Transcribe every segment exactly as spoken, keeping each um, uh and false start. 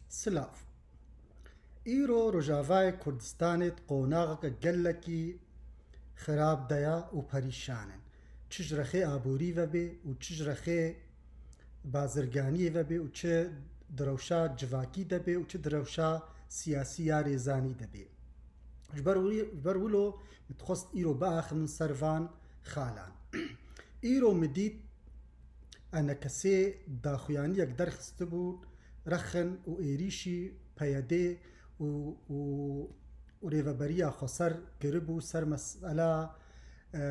Silav. Îro Rojavayê Kurdistanê di qonaxeke gelekî xirab de ya û perîşan in. Çi ji rexê aborî ve bê û çi ji rexê bazirganiyê ve bê û çi di rewşa civakî de bê û çi di rewşa siyasî ya rêzanî de bê. Ji ber wî, ji ber wilo min dixwest îro biaxivin ser van xalan. Îro min dît ENKSê daxuyaniyek derxistibû rexin û êrîşî PYDê û, û, û rêveberiya xweser kiribû ser mesela, e,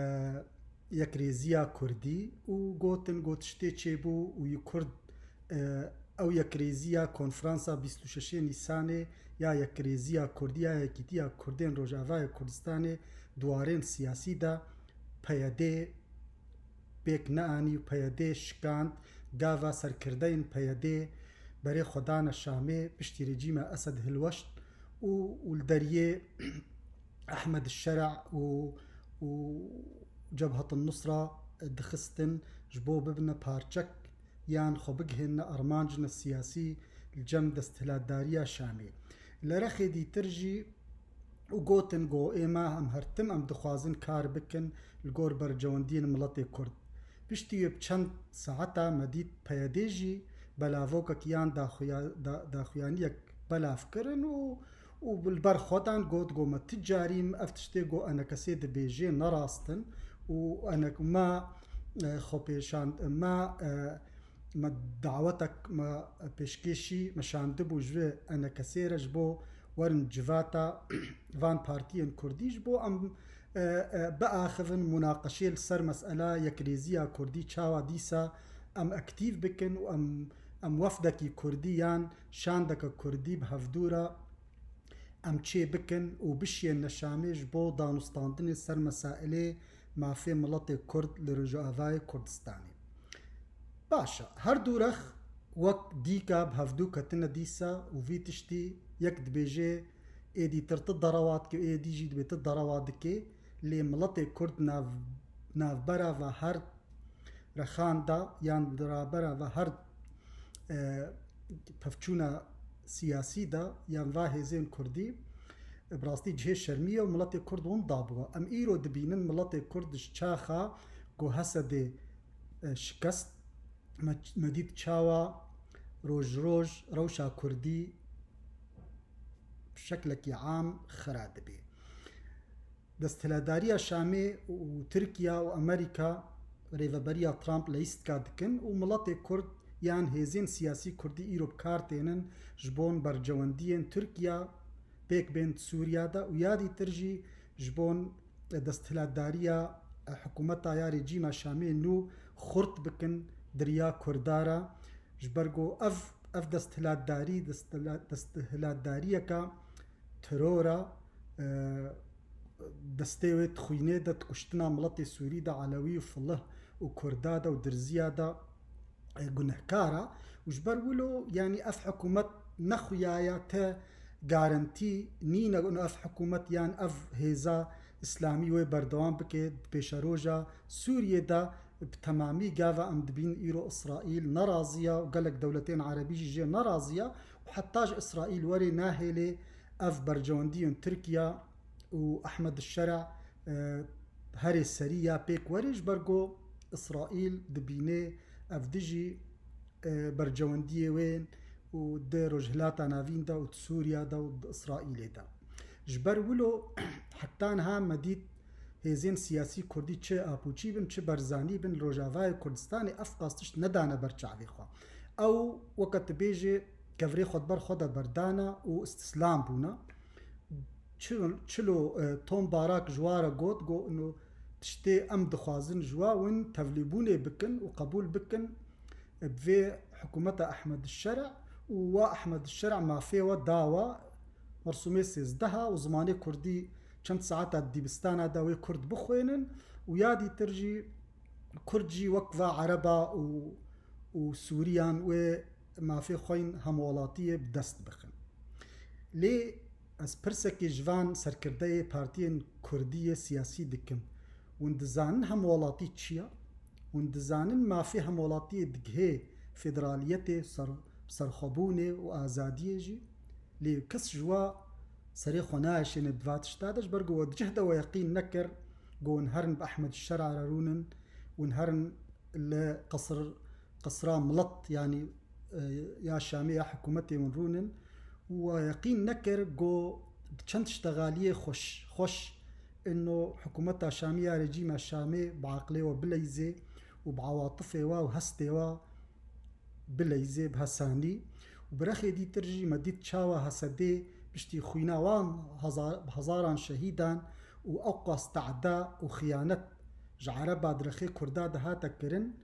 yekrêziya Kurdî û gotin, got, tiştê çêbû û yî Kurd, e, ew yekrêziya konferansa bîst û şeşê Nîsanê ya yekrêziya Kurdî ya yekîtiya Kurdên Rojavayê Kurdistanê di warên siyasî de PYDê pêk neanî û PYDê şikand, gava serkirdeyên PYDê berê xwe dane Şamê, piştî rejîma Esed hilweşt û, û li deriyê Ehmed Şer'a û, û Cebhet Nusra dixistin ji bo bibine parçek yan xwe bigihênine armancine siyasî li cem desthilatdariya Şamê. Li rexê dîtir jî û gotin ku êma em her tim em dixwazin kar bikin li gor bercewendiyên miletê Kurd. Piştî wê bi çend saeta me dît PYDê jî belavokek yan daxuya-, da-, daxuyaniyek belav kirin û, û li ber xwe dan got, got me ti carî ev tiştê ku ENKSê dibêjê ne rast in û enek-, me, e, xwepêşand, me, e, me dawetek, me pêşkêşî, me şandibû ji vê ENKSê re ji bo werin civata van partiyên Kurdî ji bo em, e, e, biaxivin munaqeşê li ser mesela yekrêziya Kurdî çawa dîsa em aktîf bikin û em, em wefdekî Kurdî yan şandeke Kurdî bi hevdû re em çê bikin û bişiyên Şamê ji bo danûstandinê ser mesailê mafê miletê Kurd li Rojavayê Kurdistanê. Baş e, her du rex wek dîka bi hevdû ketine dîsa û vî tiştî yek dibêje êdîtir tu derewa dike, êdî jî dibê tu derewa dike, lê miletê Kurd nav-, navbera ve her rexan de yan di navbera ve her, e, pevçûna siyasî de yan va hêzên Kurdî, e, bi rastî cihê şermî ye û miletê Kurd winda bû. Em îro dibînin miletê Kurd ji çaxa ku Hesedê, e, şikest, me, me dît çawa roj roj rewşa Kurdî bi şeklekî am xira dibê. Desthilatdariya Şamê û Tirkiye û Amerîka rêveberiya Trump leyîstka dikin û miletê Kurd yan hêzên siyasî Kurdî îro bi kar tênin ji bon bercewendiyên Tirkiye pêk bên di Sûriya de û ya dîtir jî ji bon desthilatdariya hikûmeta ya rejîma Şamê nû xurt bikin di riya Kurda re. Ji ber ku ev, ev desthilatdarî, desthilat-, desthilatdariyeke terora, e, destê wê di xwînê de, di kuştina miletê Sûrî de, Elewî û Filih û Kurda de û Dirziya de, e, gunehkar e. Û ji ber wilo, yanî ev hikûmet nexuyaye te garantî nîne, û ev hikûmet yan ev hêza îslamî wê berdewam bike di pêşeroja Sûriyê de, bi temamî gava em dibîn îro Îsraîl nerazî ye û gelek dewletên erebî jî jê nerazî ye û heta ji Îsraîl werê nahêlê ev bercewendiyên Tirkiye û Ehmed Şera, e, herê serî ya pêk werê, ji ber ku Îsraîl dibînê ev dijî, e, bercewendiyê wê û di Rojhilata Navîn de û di Sûriya de û di Îsraîlê de. Ji ber wilo heta niha me dît hêzên siyasî Kurdî çi Apûçî bin, çi Barzanî bin, li Rojavayê Kurdistanê ev qas tişt nedane ber çavê xwe. Ew weke tu bêjê kevirê xwe di ber xwe de berdane û îstislam bûne. Çi-, çilo, e, Tom Barak ji wa re got, got, ino tiştê em dixwazin ji wa win tevlîbûnê bikin û qebûl bikin, e, bi vê hikûmeta Ehmed Şer'a û wa Ehmed Şer'a mafê we dawa, mersûmê sêzdeh a û zimanê Kurdî çend saeta di dîbistana de wê Kurd bixwênin û ya dîtir jî Kurd jî wek va Ereba û, û Sûriyan wê mafê xwe yên hemwelatiyê bi dest bixin. Lê ez pirsekê ji van serkirdeyê partiyên Kurdî yê siyasî dikim. Hûn dizanin hemwelatî çi ye? Hûn dizanin mafê hemwelatiyê digihê federaliyetê ser serxwebûnê û azadiyê jî. Lê kes ji wa serê xwe naeşêne bi va tişta de, ji ber ku we di cih de we yeqîn nekir ku hûn herin bi Ehmed Şera re rûnin, hûn herin li qisr, qisra milet, yanî, e, ya Şamê ya hikûmetê hûn rûnin. Û we yeqîn nekir ku bi çend tiştexaliyê xweş, xweş, ino hikûmeta Şamê ya rejîma Şamê bi aqilê we bileyzê û bi awatifê we û hestê we bileyzê bi hesanî. Û bi rexê dîtir jî me dît çawa Hesedê piştî xwîna wan hezar, bi hezaran şehîdan û ewqas tehda û xiyanet ji Ereba di rexê Kurda de hate kirin,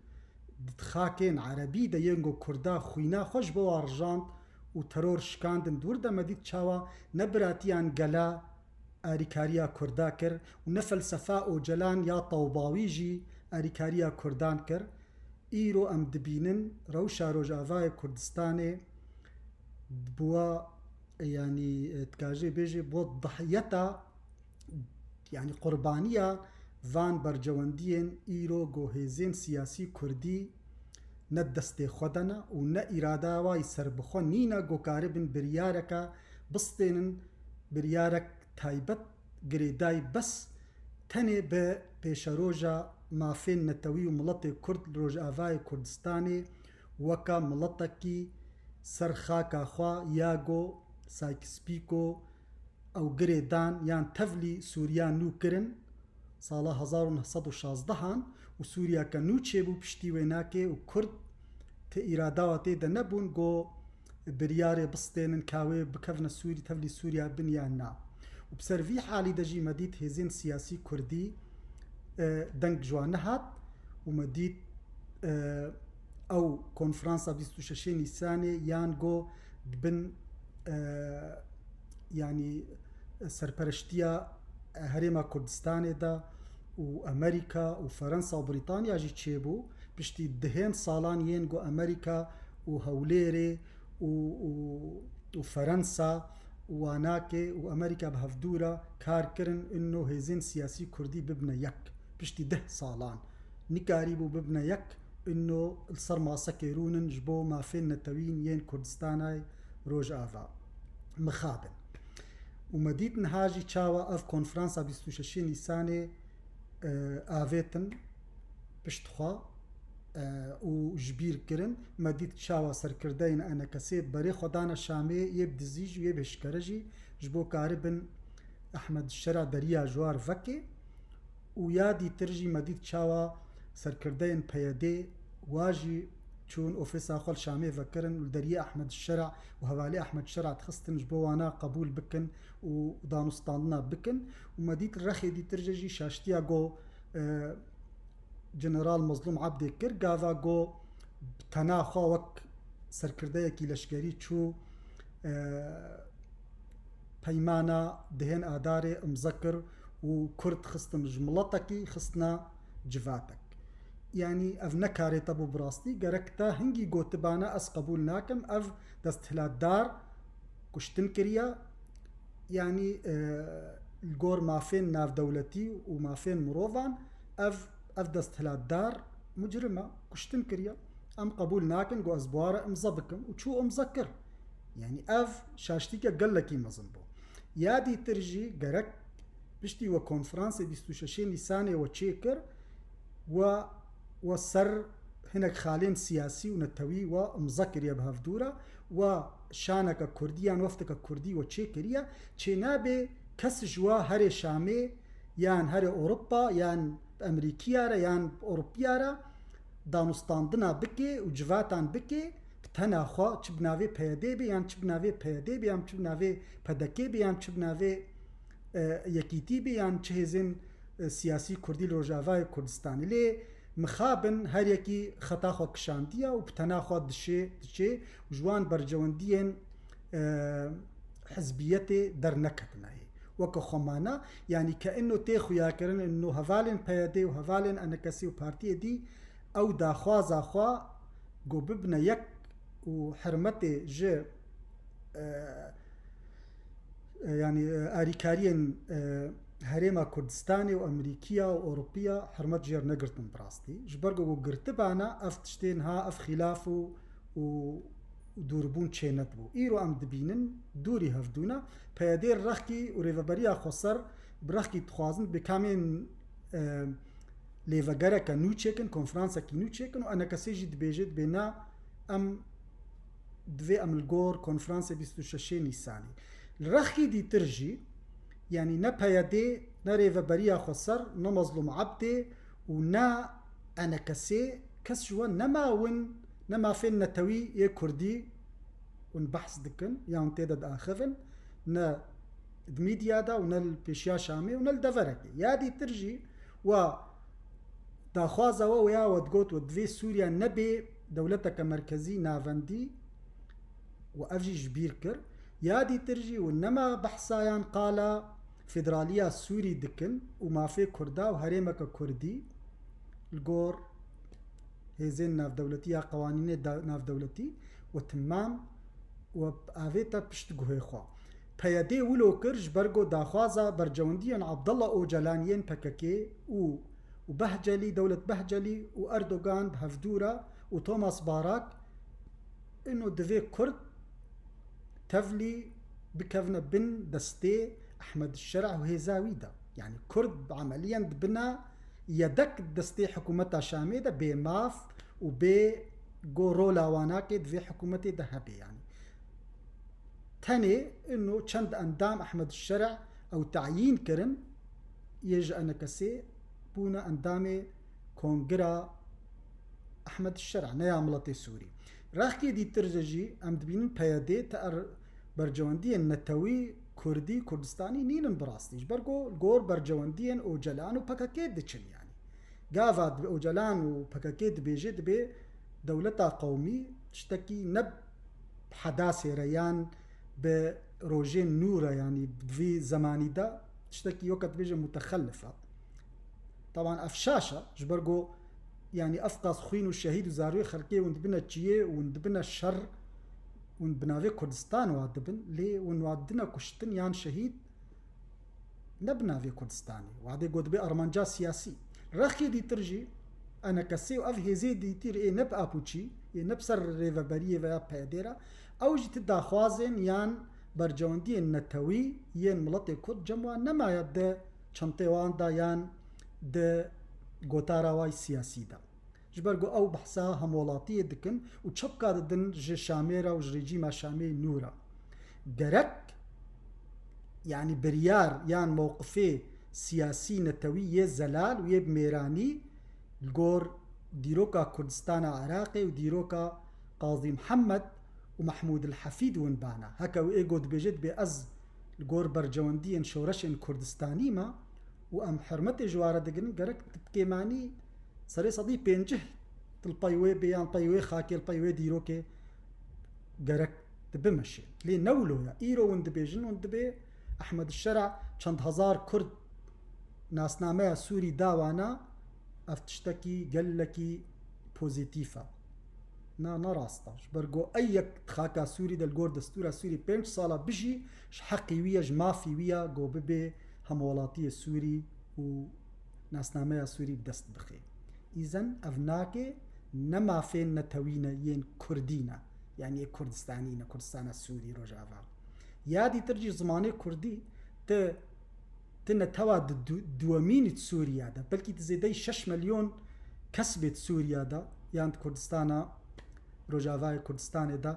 di xakên Erebî de yên ku Kurda xwîna xwe ji bo wan rijand û teror şikandin, di wir de me dît çawa ne biratiyan gela alîkariya Kurda kir û ne felsefa Ocalan ya Tawbawî jî alîkariya Kurdan kir. Îro em dibînin rewşa Rojavayê Kurdistanê bi wa, yanî, e, dikajê bêjê bi wa dahiyeta, yanî qurbaniya van bercewendiyên îro ku hêzên siyasî kurdî ne destê xwe de ne û ne îrada wa yî serbixwe nîne ku karibin biryareke bistênin, biryarek taybet girêdayî bes tenê bi pêşeroja mafên netewî û miletê Kurd li Rojavayê Kurdistanê weke miletekî ser xaka xwe ya ku Sykes-Picot ew girê dan yan tevlî Sûriya nû kirin sala hezar û neh sed û şazdehan an û Sûriyeke nû çêbû piştî wê nakê û Kurd ti îrada wa tê de nebûn ku biryarê bistênin ka wê bikevine Sûrî, tevlî Sûriya bin yan na. Û bi ser vî halî de jî me dît hêzên siyasî kurdî, e, deng ji wan nehat û me dît, e, ew konferansa bîst û şeşê Nîsanê yan go di bin, e, yanî serpereştiya Herêma Kurdistanê de û Amerîka û Ferensa û Brîtanya jî çêbû. Piştî dehên salan yên ku Amerîka û Hewlêrê û, û, û Ferensa û Wanakê û Amerîka bi hevdû re kar kirin ino hêzên siyasî kurdî bibine yek. Piştî deh salan nikarîbû bibine yek ino li ser masekê rûnin ji bo mafên netewîn yên Kurdistanay Rojava. Mixabin. Û me dît niha jî çawa ev konferansa bîst û şeşê Nîsanê, e, avêtin pişt xwe, e, û ji bîr kirin. Me dît çawa serkirdeyên ENKSê berê xwe dane Şamê, yê bi dizî jî, yê bi hişkere jî, ji bo karibin Ehmed Şera deriya ji war vekê. Û ya dîtir jî me dît çawa serkirdeyên PYDê wa jî çûn ofîsa xwe li Şamê vekirin û li deriyê Ehmed Şera û hevalê Ehmed Şera dixistin ji bo wana qebûl bikin û danûstandina bikin. Û me dît rexê dîtir jî, jî şaştiya go, e, General Mezlûm Ebdê kir, gava go bi tena xwe wek serkirdeyekî leşkerî çû, e, peymana dehên Adarê imze kir û Kurd xistin ji miletekî xistine civatek. Yanî ev ne karê te bû bi rastî, gerek te hingî gotibana ez qebûl nakim, ev desthilatdar kuştin kiriye, yanî, e, li gor mafên navdewletî û mafên mirovan ev, ev desthilatdar mucrim e, kuştin kiriye. Em qebûl nakin ku ez bi wan re imza bikim û çû imza kir. Yanî ev şaştîke gelekî mezin bû. Ya dîtir jî gerek piştî we konferansê bîst û şeşê Nîsanê we çêkir, we, we ser hinek xalên siyasî û netewî we imza kiriye bi hevdû re, we şaneke kurdî yan wefteke kurdî we çêkiriye, çênabe kes ji we herê Şamê yan herê Ewropa yan Emerîkiya re yan Ewropiya re danûstandina bike û civatan bike, bi tena xwe, çi bi navê PYDê be yan çi bi navê PYDê be yan çi bi navê PDKê be yan çi bi navê, e, Yekîtî be yan çi hêzên, e, siyasî kurdî li Rojavayê Kurdistanê. Lê mixabin her yekî xeta xwe kişandiye û bi tena xwe dişê, diçê û ji wan bercewendiyên, e, hizbiyetê derneketine. Weke xwe mane, yanî ke ino tê xuyakirin, ino hevalên PYDê û hevalên ENKSê û partiyê dî ew daxwaza xwe ku bibine yek û hurmetê ji, e, e, yanî, e, alîkariyên, e, Herêma Kurdistanê û Emerîkiya û Ewropiya hurmet jê re negirtin bi rastî. Ji ber ku girtibana ev tiştê niha, ev xîlaf û, û û dûrbûn çênedibû. Îro em dibînin dûrî hevdû ne. P Y D rexkî û rêveberiya xweser bi rexkî dixwazin bi kamên, e, lêvegereke nû çêkin, konferansekî nû çêkin û enekesê jî dibêje, dibê ne, em divê em li gor konferansê bîst û şeşê Nîsanê. Li rexkî dîtir jî, yanî ne P Y D, ne rêveberiya xweser, ne Mezlûm Ebdê û ne enekesê, kes ji we nema win, ne mafên netewî yê kurdî hûn behs dikin, ya hûn tê de diaxivin, ne di mîdya de û ne li pêşiya Şamê û ne li deverekê. Ya dîtir jî we daxwaza we ya we digot we divê Sûriya nebê dewleteke merkezî navendî û ev jî ji bîr kir. Ya dîtir jî we nema behsa yan qala federaliya Sûrî dikin û mafê Kurda û herêmeke Kurdî li gor hêzên navdewletî ya qewanînê de-, navdewletî û timam û avê te pişt guhê xwe. P Y D wilo kir ji ber ku daxwaza bercewendiyên Abdullah Ocalan yên P K K û, û Behcelî, Dewlet Behcelî û Erdogan bi hevdû re û Thomas Barak, ino divê Kurd tevlî bikevne bin destê Ehmed Şer'a û hêza wî de. Yanî Kurd bi emeliyen dibine yedek destê hikûmeta Şamê de bê maf û bê go rola wanakê di vê hikûmetê de hebe. Yanî tenê ino çend endam Ehmed Şer'a ew tayîn kirin, yê ji enekesê bûne endamê Kongira Ehmed Şer'a, ne ya miletê Sûrî. Rexkê dîtir de jî em dibînin P Y D ti er bercewendiyên netewî Kurdî, Kurdistanî nînin bi rastî. Ji ber ku li gor bercewendiyên Ocalan û P K K diçin yanî. Gava dibe Ocalan û P K K dibêje, dibê dewleta qewmî tiştekî ne bi hedasê re yan bi rojên nû re, yanî bi vî zemanî de tiştekî yoka dibêje mutexelif e. Taban ev şaş e, ji ber ku, yanî, ev qas xwîn û şehîd û zarûyê xelkê hûn dibine çiyê, hûn dibine şer, hûn bi navê Kurdistan wa dibin, lê hûn wa dine kuştin yan şehîd, ne bi navê Kurdistanê. Wadê got bê armanca siyasî. Rexkê dîtir jî enekesê û ev hêzê dîtir ê ne bi apûçî, ê ne bi ser rêveberiyê veya P Y D re, ew jî ti daxwazên yan bercewendiyên netewî yên miletê Kurd cem wan nemaye di çentê wan de yan di gotara way siyasî de. Ji ber ku ew behsa hemwelatiyê dikin û çepka didin ji Şamê re û ji rejîma Şamê nû re. Gerek, yanî biryar yan mewqifê siyasî netewî yê zelal û yê bi mêranî li gor dîroka Kurdistana Iraqê û dîroka Qazî Mihemed û Mehmûd el Hefîd win bana. Heke wê ê got dibêje dibê ez li gor bercewendiyên şoreşên Kurdistanî me û em hurmetê ji ware digirin, gerek tu bi kêmanî serê sedî pêncî tu li pey wê bê yan pey wê xakê, li pey wê dîrokê gerek tu bimeşê. Lê ne wilo ye. Îro hûn dibêjin, hûn dibê Ehmed Şer'a çend hezar Kurd nasnameya Sûrî da wana, ev tiştekî gelekî pozîtîf e. Na, ne rast e. Ji ber ku ey yek di xaka Sûrî de li gor destûra Sûrî pênc sala bijî, ji heqî wî ye, ji mafî wî ye ku bibê hemwelatiyê Sûrî û nasnameya Sûrî bi dest bixê. Îzen ev nake, ne mafên netewî ne yên Kurdî ne. Yanî yê Kurdistanî ne, Kurdistana Sûrî, Rojava. Ya dîtir jî zimanê Kurdî ti, ti netewa di du-, duwemînî di Sûriya de, belkî di zêdeyî şeş milyon kes bê di Sûriya de, yan di Kurdistana, Rojavayê Kurdistanê de,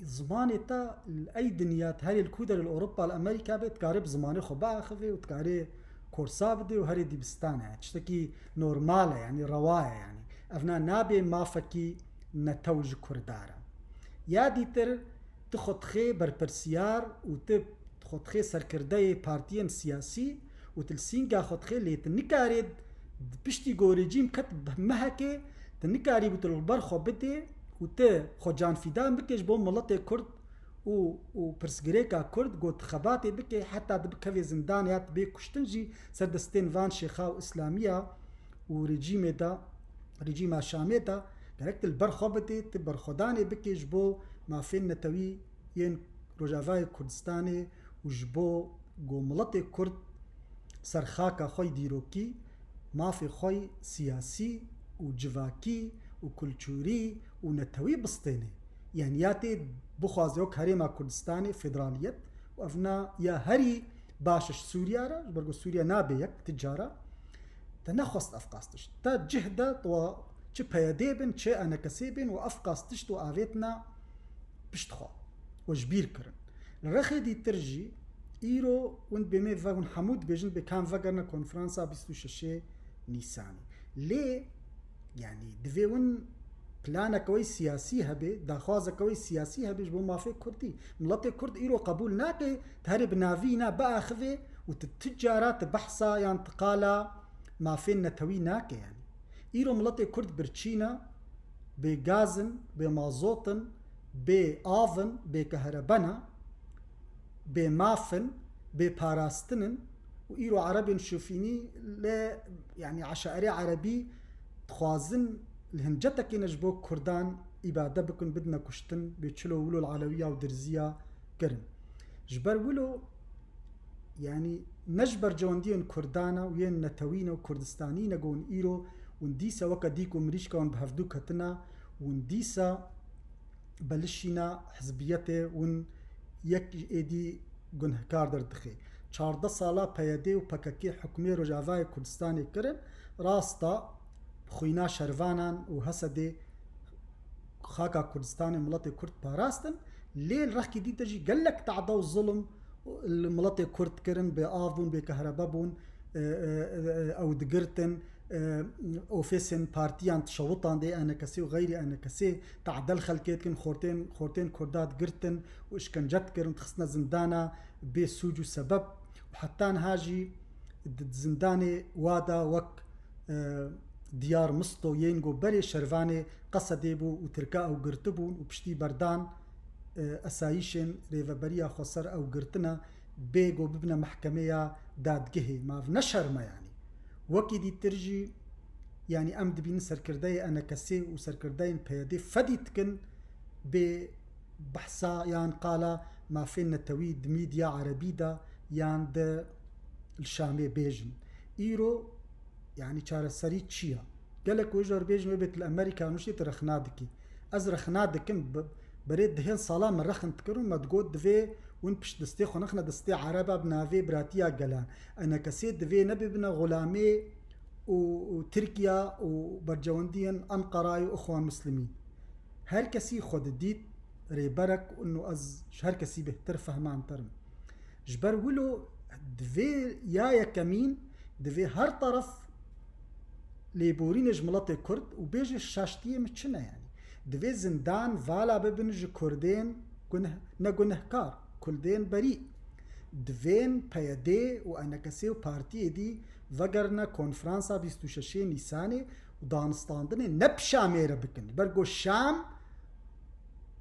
zimanê te li ey dinya, herê li ku derê, li Ewropa, li Amerîka bê, dikarê bi zimanê xwe biaxivê û dikarê korsa bidê û herê dîbistane. Tiştekî normal e, yanî rewa ye, yanî. Evna nabê mafekî netew ji Kurda re. Ya dîtir, tu xwe dixê berpirsiyar û tu xwe dixê serkirdeyê partiyên siyasî û tu li sînga xwe dixê, lê tu nikarê di piştî gorê cîm ket bi mehekê, tu nikarî bi tu li ber xwe bidê û tu xwe canfîdan bikê ji bo miletê Kurd û, û pirsgirêka Kurd, got xebatê bikê, heta tu bikevê zindanê ya tu bê kuştin jî ser destên van şêxa û îslamiya û rejîmê de, rejîma Şamê de, gerek tu li ber xwe bidê, tu berxwedanê bikê ji bo mafên netewî yên Rojavayê Kurdistanê û ji bo ku miletê Kurd ser xaka xwe yê dîrokî, mafê xwe yê siyasî û civakî û kulturî û netewî bistênê. Yani ya tê bixwaze wek herêma Kurdistanê federaliyet û ev na ya herî baş e ji Sûriya re, ji ber ku Sûriya nabe yek ti cara, te nexwest ev qas tişt. Te cih de tu çi P Y D bin, çi E N K S bin û ev qas tişt û avêtina pişt xwe û ji bîr kirin. Li rexê dîtir jî îro hûn dibê me ve hûn hemû dibêjin dibê kan vegerine konferansa bîst û şeşê Nîsanê. Lê, yani, divê hûn planeke wê siyasî hebe, daxwazeke wê siyasî hebe ji bo mafê Kurdî. Miletê Kurd îro qebûl nake, tu herê bi navî na biaxivê û tu ti cara tu behsa yan tu qala mafên netewî nake, yani. Îro miletê Kurd birçî ne, bê gaz in, bê mazot in, bê av in, bê kehrebe ne, bê maf in, bê parastin in û îro erebên şofînî lê, yani eşairê erebî dixwazin li hincetekê ne ji bo Kurdan îbade bikin, bidine kuştin, bê çilo wilo li Elewiya û Dirziya kirin. Ji ber wilo, yani ne ji bercewendiyên Kurdan e û yên netewî ne û Kurdistanî ne ku hûn îro hûn dîsa weke dîk û mirîşka hûn bi hevdû ketine, hûn dîsa belişîna hizbiyetê hûn yek ji êdî gunehkar derdixê. Çardeh sala P Y D û P K K hukmê Rojavayê Kurdistanê kirin, rasta xwîna şervanan û Hesedê xaka Kurdistanê miletê Kurd parastin, lê li rexkî dîtir jî gelek tehda û zulm li miletê Kurd kirin, bê av bûn, bê kehrebe bûn, e, e, e, ew digirtin, e, ofîsên partiyan dişewitandê, E N K S û xeyrî E N K S, tehdel xelkê dikin, xortên, xortên Kurda digirtin û işkence dikirin, dixistine zindana bê sûc û sebeb û heta niha jî di, di zindanê wa de wek, e, Diyar Misto yên ku berê şervanê Qesedê bû û Tirka ew girtibûn û piştî berdan, e, esayîşên Rêveberiya Xweser ew girtine bê ku bibine mehkemeya dadgehê. Ma ev ne şerm e, yanî. Wekî dîtir jî, yanî em dibînin serkirdeyê E N K S û serkirdeyên P Y D fedî dikin bê behsa yan qala mafên netewî di mîdya erebî de yan di li Şamê bêjin. Îro, yanî çareserî çi ye? Gelek wê ji we re bêjin wê bêt li Amerîka nûştê tu rexna dikî. Ez rexna dikim, bi-, berê dehên sala me rexin dikir û me digot divê hûn pişt destê xwe nexine destê Ereba bi navê Biratiya Gelan. E N K S divê nebibine xulamê û, û Tirkiya û bercewendiyên Enqerayê û Ixwan Muslimîn. Her kesî xwe didît rêberek û ez ji her kesî bêhtir fehmantir im. Ji ber wilo divê ya yekemîn, divê her teref lêborînê ji miletê Kurd û bêje şaştiyê min çi ne, yanî. Divê zindan vala bibin ji Kurdên guneh-, ne gunehkar, Kurdên berî. Divên P Y D û E N K S û partiyê dî vegerine konferansa bîst û şeşê Nîsanê û danistandinê ne bi Şamê re bikin. Ber ku Şam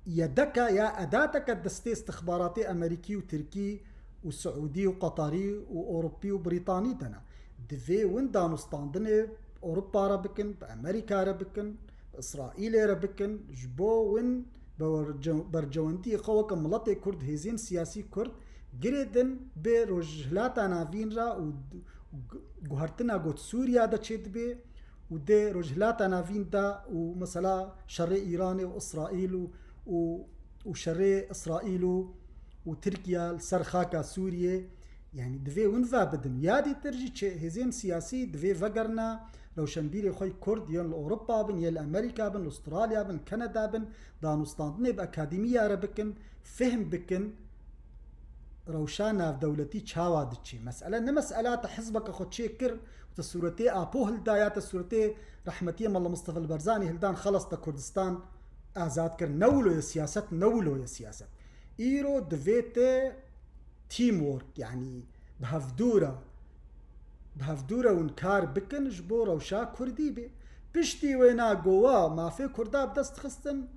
yedeka ya edateke destê istixbaratê Amerîkî û Tirkî û Siûdî û Qetarî û Ewropî û Brîtanî de ne. Divê win danûstandinê Ewropa re bikin, bi Amerîka re bikin, bi Îsraîlê re bikin, ji bo win bi werce-, bercewendiyê xwe weke miletê Kurd, hêzên siyasî Kurd girêdin bi Rojhilata Navîn re û d-, û g-, guhertina ku di Sûriya de çêdibe û dê Rojhilata Navîn de û mesela şerê Îranê û Îsraîl û, û, û şerê Îsraîl û, û Tirkiye li ser xaka Sûriyê, yanî divê win ve bidin. Ya dîtir jî çi hêzên siyasî divê vegerine rewşenbîrê xwe yê Kurd yên li Ewropa bin, yên li Amerîka bin, li Ûstralya bin, Kanada bin, danûstandinê bi akademiya re bikin, fehm bikin, rewşa navdewletî çawa diçe. Mesele ne mesela te hizbeke xwe çêkir û te sûretê Apo hilda ya te sûretê rehmetiyê Mela Mistefa El Barzanî hildan, xelas te Kurdistan azad kir. Ne wilo ye siyaset, ne wilo ye siyaset. Îro divê te teamwork, yanî bi hevdû re, bi hevdû re hûn kar bikin ji bo rewşa Kurdî bê. Piştî wêna gowa mafê Kurda bi dest xistin,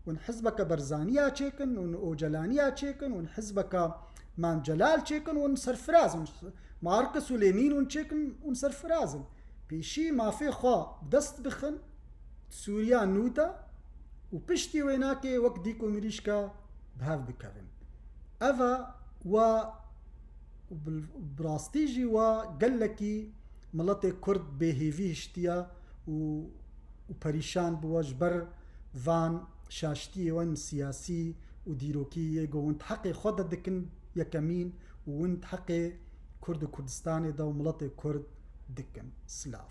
hûn hizbeke Berzaniya çêkin, hûn Ocelaniya çêkin, hûn hizbeke Mam Celal çêkin, hûn serfiraz in. Markis û Lenîn hûn çêkin, hûn serfiraz in. Pêşî mafê xwe bi dest bixin, Sûriya nû de û piştî wênakê wek dîk û mirîşka bi hev bikevin. Eva wa û bi, bi rastî jî wa gelekî miletê Kurd bêhêvî hiştiye û, û perîşan bûye ji ber van şaştiyê wan siyasî û dîrokî yê ku hûn di heqê xwe de dikin yekemîn û hûn di heqê Kurd û Kurdistanê de û miletê Kurd dikin. Silav.